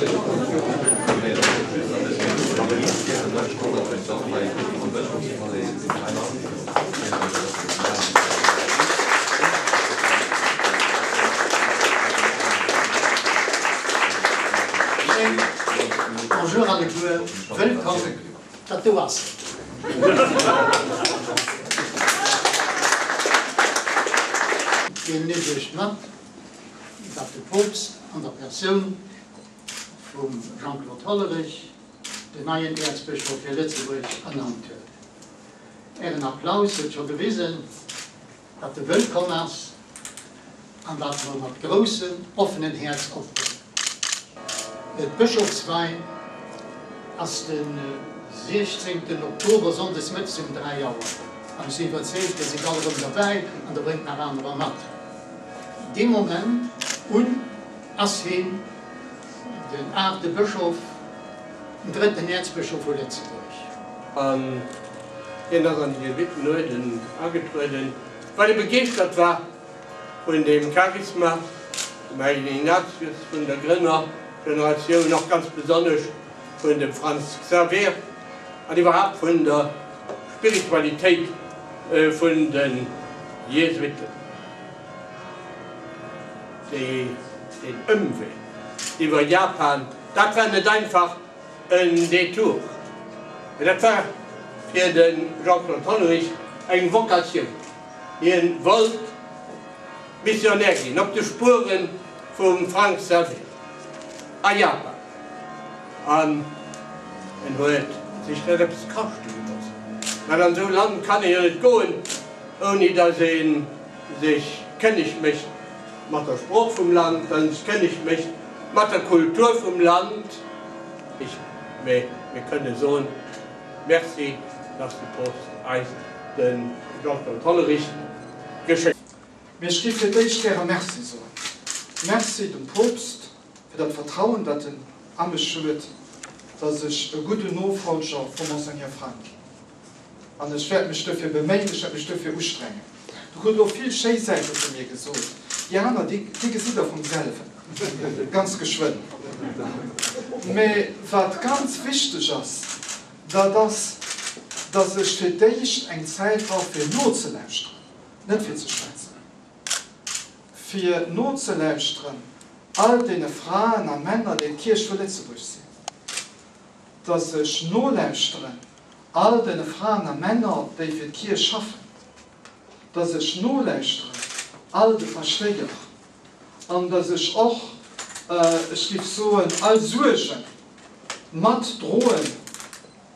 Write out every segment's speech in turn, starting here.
Schéin. Bonjour alleguer, wëllkomm. Dat do ass Deelen ech Iech mat, datt de Poopst an der Persoun vum Jean-Claude Hollerich den neien Äerzbëschof fir Lëtzebuerg ernannt huet. Ären Applaus huet scho gewisen, datt e wëllkomm ass an datt mer mat groussem, offenen Häerz ophuelen. D'Bëschofswei ass de 16 Oktober, sonndes mëttes um 3 Auer. An ech sinn iwwerzeegt, dir sidd all erëm derbäi an der bréngt nach anerer mat. Dee Moment un ass hien den aachte Bëschof, den drëtten Äerzbëschof vu Lëtzebuerg. An hien ass an de Jesuitenuerden agetrueden, well e begeeschtert war vun deem Charisma, dem Hellegen Ignatius, vun der Grënnergeneratioun, och ganz besonnesch vun dem Franz Xaver an iwwerhaapt vun der Spiritualitéit vun de Jesuiten. Déi, deen Ëmwee iwwer Japan, dat war net einfach en Detour, mä dat war fir de Jean-Claude Hollerich eng Vocatioun. Hien wollt Missionär ginn, op de Spuere vum Frank Xaver a Japan. An en huet sech dat eppes kaschte gelooss, well an esou e Land kann ee jo net goen, ouni datt ee sech kënneg mécht mat der Sprooch vum Land, datt ee sech kënneg mécht mat der Kultur vum Land. Mee mir kënne soen, Merci, dass de Poopst eis de Jean-Claude Hollerich geschéckt. Mee ech géif fir d'éischt gäre Merci soen. Merci dem Poopst fir dat Vertrauen, dat en a mech huet, dass ech e gudden Nofolger vum Monseigneur Frank ginn. An ech wäert mech duerfir beméien, ech wäert mech duerfir ustrengen. Der krut elo vill schéi Säite vu mir gesot. Déi aner, déi gesitt Der vum selwen ganz geschwënn. Mä wat ganz wichteg ass, dat ass, dass ech fir d'éischt eng Zäit brauch fir nozelauschteren, net fir ze schwätzen, fir nozelauschteren all deene Fraen a Männer, déi d'Kierch vu Lëtzebuerg sinn, dass ech nolauschteren all dene Fraen a Männer, déi fir d'Kierch schaffen, dass ech nolauschteren all de Paschtéier an dass ech och, ech giff soen, all Suerge mat droen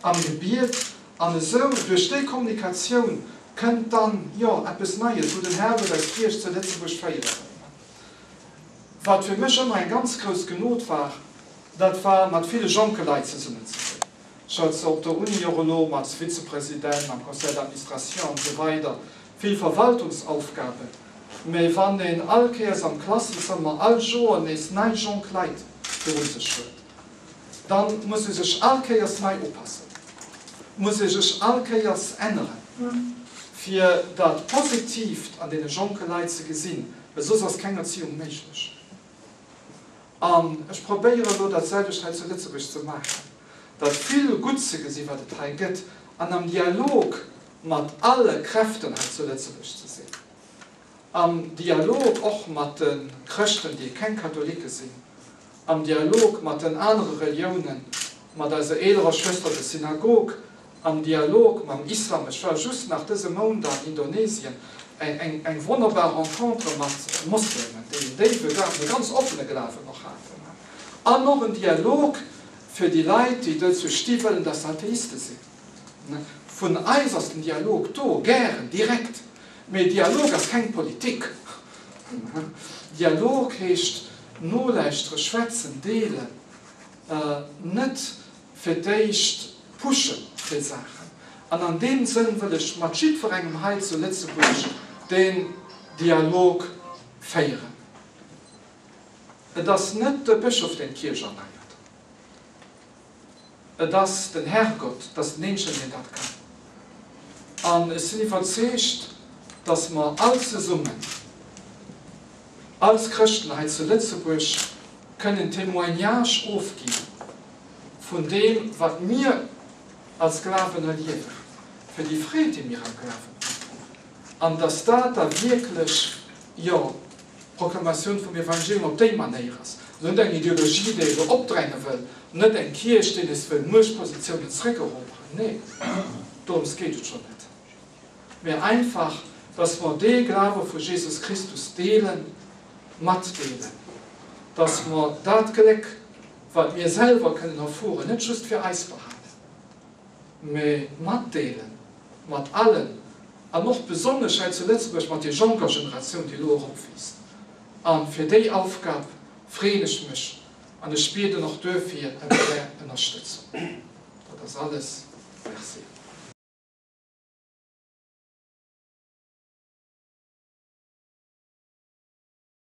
am Gebiet. An esou duerch déi Kommunikatioun kënnt dann, jo, eppes Neies, wou den Här wëllt eis Kierch zu Lëtzebuerg féieren. Wat fir mech ëmmer eng ganz grouss Genod war, dat war mat ville jonke Leit zesummen ze sinn. Ech hat op der Uni och elo als Vizepresident, am Conseil d'administration an esou weider vill Verwaltungsaufgaben, mä wann een all Kéiers am Klassenzëmmer all Joer nees nei jonk Leit viru sech huet, da muss ee sech all Kéiers nei upassen, muss ee sech all Kéiers änneren, fir dat Positiivt an deene jonke Leit ze gesinn, well soss ass keng Erziehung méiglech. An ech probéieren elo dat selwecht hei zu Lëtzebuerg ze maachen, dat vill Gutt ze gesinn, wat et hei gëtt, an am Dialog mat alle Kräften hei zu Lëtzebuerg ze sinn, am Dialog och mat de Chrëschten, déi keng Katholike sinn, am Dialog mat den anere Reliounen, mat eiser eelerer Schwëster, der Synagog, Am Dialog mam Islam, ech war just nach dëse Mount an Indonesien, eng wonnerbar Rencontre mat Moslemen, déi en déiwe Glawen, e ganz offene Glawen och haten, an och en Dialog fir déi Leit, déi dozou sti wëllen, dass se Atheiste sinn. Vun eis ass den Dialog do, gären, direkt, mee Dialog ass keng Politik. Dialog heescht nolauschteren, schwätzen, deelen, net fir d'éischt pushen fir Saachen. An an deem Sënn wëll ech mat jiddwerengem hei zu Lëtzebuerg deen Dialog féieren. Et ass net de Bëschof, deen d'Kierch erneiert. Et ass den Herrgott, et ass den Eenzegen, deen dat kann. An ech sinn iwwerzeegt, dass mer all zesummen als Chrëschten hei zu Lëtzebuerg. Kënnen Témoignage ofgi vun deem, wat mir als Glawen erliewen, fir déi Freed, déi mir am Glawen hunn, an dass dat da wierklech, jo, d'Proklamatioun vum Evangelium op déi Manéier ass, also net eng Ideologie, déi elo opdränge wëll, net eng Kierch, déi nees wëll Muechtpositiounen zréckeroberen, nee, dorëms geet et jo net. Mä einfach, dass mer dee Glawe vu Jesus Christus deelen, matdeelen, dass mer dat Gléck, wat mir selwer kënnen erfueren, net just fir eis behalen, mä matdeele mat allen an och besonnesch hei zu Lëtzebuerg mat der jonker Generatioun, déi elo eropwiisst. A fir déi Aufgab freeën ech mech an ech bieden och duerfir ëm Är Ënnerstëtzung. Dat ass alles. Merci.